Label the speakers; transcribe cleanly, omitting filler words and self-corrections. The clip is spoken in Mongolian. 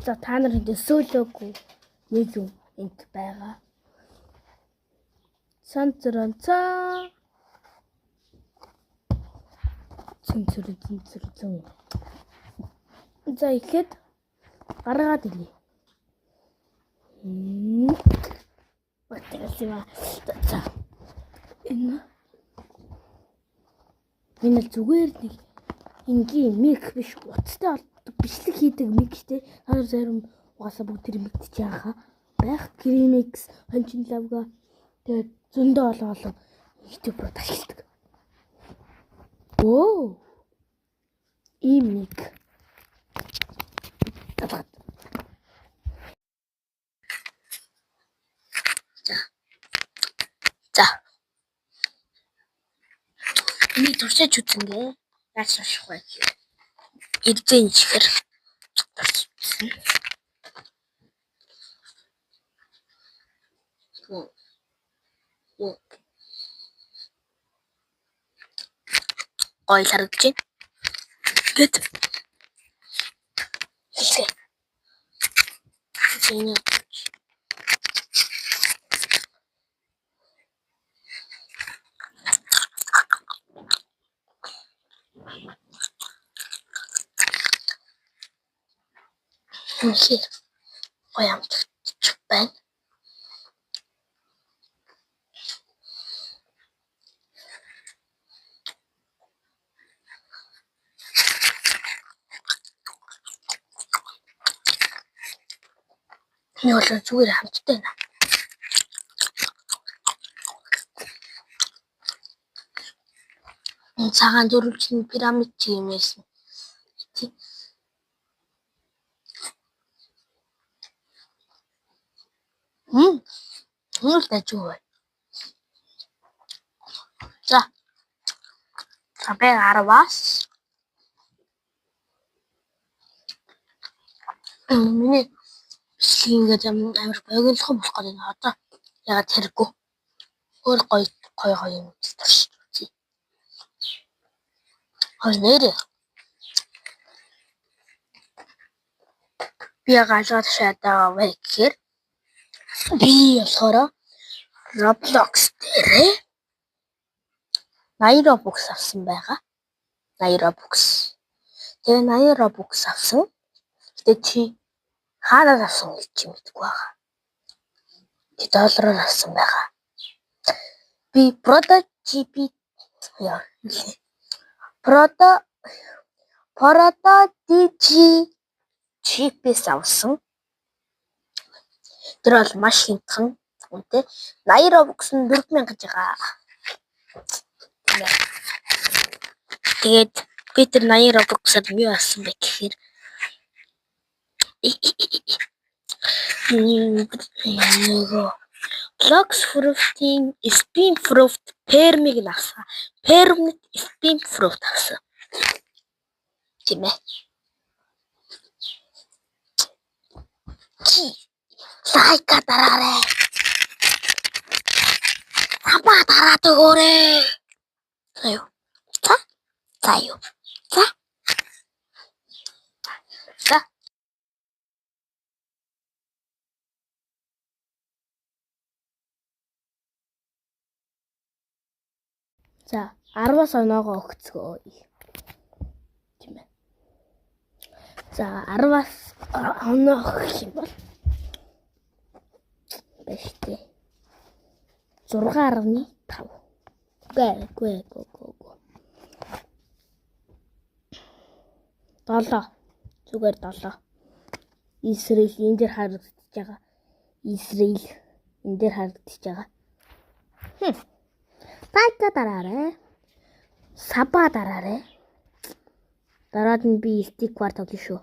Speaker 1: За, та нар энд сөөлөөгүй нэг юм энд байгаа. Цанцранцаа. Цэнцэр цэнцэр цэн. За, ихэд гаргаад ирье. Батарсан. За. Энэ л зүгээр нэг энгийн mic биш, утастай холбоотой бичлэг хийдэг mic штэ. Та нар зарим угаасаа бүгд тэр mic чи яхаа байх. Кремикс, хончин лавга, тэгээд зөндөө олон олон YouTuber-ууд ашигладаг. Өө. Ийм mic. Талгаад.
Speaker 2: За. Энийг туршиж үзэнгээ. Яаж турших вэ гэхээр эрзэн чихэр туршиж үзсэн. Гоё л харагдаж байна. Ингээд хэлээ. Энэ үнэхээр гоё амтлагч байна. Энэ бол зүгээр амттай байна. Энэ цагаан дөрвөлжин пирамид чиг юм байсан. Тий. Энэ л дажгүй байна. За. Би 10-аас миний бичлэг ингээд амар богинохон болох гэдэг. Одоо ягаад тэргүй. Өөр гоё гоё гоё юм туршиж үзье. Хой нэрээ. Би яг алгаад шатаа вэ гэхээр би болохоор Roblox дээрээ 80 Robux авсан байгаа. 80 Robux. Тэгээ 80 Robux авсан. Гэтэ чи хаанаас авсан гэж чи мэдэхгүй байгаа. Чи доллараар авсан байгаа. Би Proto GP яа Proto Proto DG чипээс авсан. Тэр бол маш хямдхан. Үнэтэй. 80 Robux нь 4000 гэж байгаа. Тэгээд би тэр 80 Robux-аар юу авсан бэ гэхээр нөгөө Blox Fruit-ийн Spin Fruit Perm-ыг нь авсан. Permanent Spin Fruit авсан. Тийм ээ. Like дараарай. Хамаа дараад өгөөрэй. За юу. За. За юу. За. За.
Speaker 1: За, 10-аас оноогоо өгцгөө. Тийм ээ. За, 10-аас оноо өгөх юм бол байж тээ. 6.5. Үгүй үгүй үгүй үгүй. 7. Зүгээр 7. Израиль энэ дээр харагдаж байгаа. Израиль энэ дээр харагдаж байгаа. Like дараарай. Sub дараарай. Дараад нь би stick war тоглоно шүү.